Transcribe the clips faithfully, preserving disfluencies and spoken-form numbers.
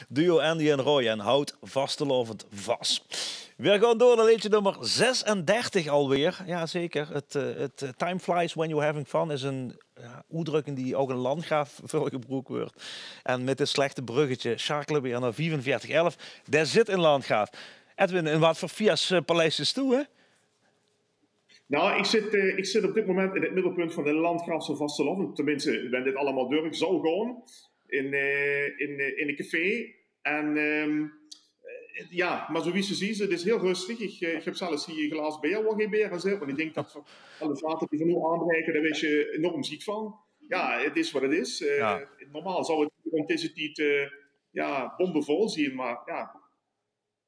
Duo Andy en Roy en Houd vastelaovend vas. Weer gaon door nao leedje nummer zesendertig alweer. Jao, zeker. Het, eh, het, eh, time flies when you're having fun is ein, jao, oetdrökking die ouch in Landgraaf väöl gebroek weurt. En mit dit slechte bruggetje sjakele we weer nao viefenveertig elf. Dao zit in Landgraaf. Edwin, in waat veur fiaspaleisie zits doe, hè? Nou, ik zit, eh, ik zit op dit moment in het middelpunt van de Landgraafse vastelaovend. Tenminste, wen dit allemaal door zou gaan in, eh, in, eh, in een café. En ehm, eh, ja, maar zoals ze zien, het is heel rustig. Ik, eh, ik heb zelfs hier een glaas beer, waar geen beer in zit. Want ik denk dat voor alle vaten die van nu aanbreken, daar word je enorm ziek van. Ja, het is wat het is. Eh, Ja. Normaal zou het rond deze tijd eh, ja, bomvol zijn, maar ja,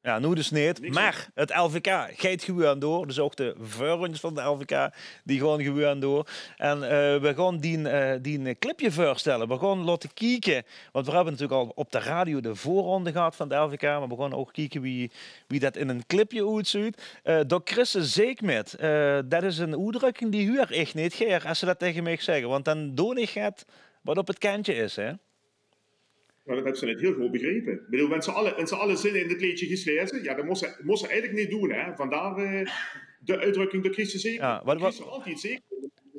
Jao, noe dus neet. Niks Mer het L V K geit gewoon door. Dus ouch de veurrondes van de L V K, die gaon gewoon door. En eh, we gaon dien, eh, dien clipje veurstelle. We gaon laote kieke. Want we höbbe natuurlik al op de radio de veurronde gehad van de L V K. Mer we gaon ouch kieke wie, wie det in ein clipje oetzuut. Eh Dao kris se zeik mit. Eh, det is ein oetdrökking die huuer ich neet gaer es ze det taenge mich zègke. Want dan doon ich get wat op het kentje is, hè? Maar dat hebben ze net heel goed begrepen. Ik bedoel, wenn ze alle, wenn ze alle zinnen in dit leedje gaan lezen, ja, dat moesten ze, moesten ze eigenlijk niet doen, hè. Vandaar eh, de uitdrukking, de crisis zeker. Ja, wat- De crisis altijd zeker.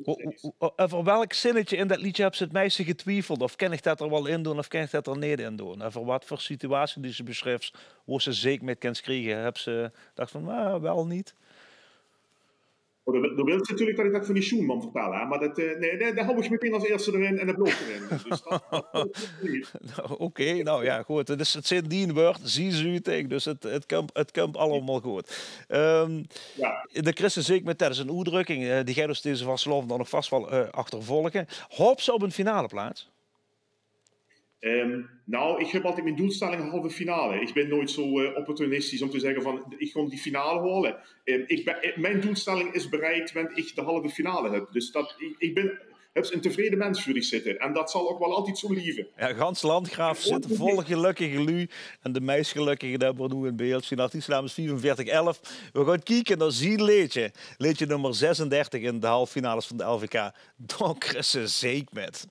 Ho- ho- ho- Euver welk zinnetje in det leedje höbs se het meiste getwiefeld? Of kin ich det d'r waal in doon of kin ich det d'r neet in doon? Euver waat veur situatie die se besjrifs, wo se zeik mit kins kriege, höbs se gedach van, ah, waal neet? Oh, dan, dan wil ze natuurlijk dat ik dat van die Sjoenman vertel, hè. Maar dat, eh, nee, nee, daar hou ik meteen als eerste erin en dat bloof erin. Dus dat, dat, dat niet. Nou, oké, nou jao, good. Het is, het zeen dien wäörd, zie zuut ich, dus het, het kump, het kump allemaol good. Ehm Ja. de crisis zeik mit, det is ein oetdrökking, eh, die geit ós deze vastelaovend dan nog vas waal eh, achtervolge. Haops se op ein finaleplaats? Ehm, nou, ik heb altijd mijn doelstelling halve finale. Ik ben nooit zo eh, opportunistisch om te zeggen van, ik ga die finale halen. Ehm, ik ben, eh, mijn doelstelling is bereikt wanneer ik de halve finale heb. Dus dat, ik, ik ben, heb een tevreden mens voor die zitten. En dat zal ook wel altijd zo blijven. Jao, gans Landgraaf zit vol gelökkige luuj. En de meis gelökkige, det höbbe we noe in beeld. Zien artiestenaam is viefenveertig elf. We gaon kieke nao zien leedje. Leedje nummer zesendertig in de halve finales van de L V K. Dao kris se zeik mit.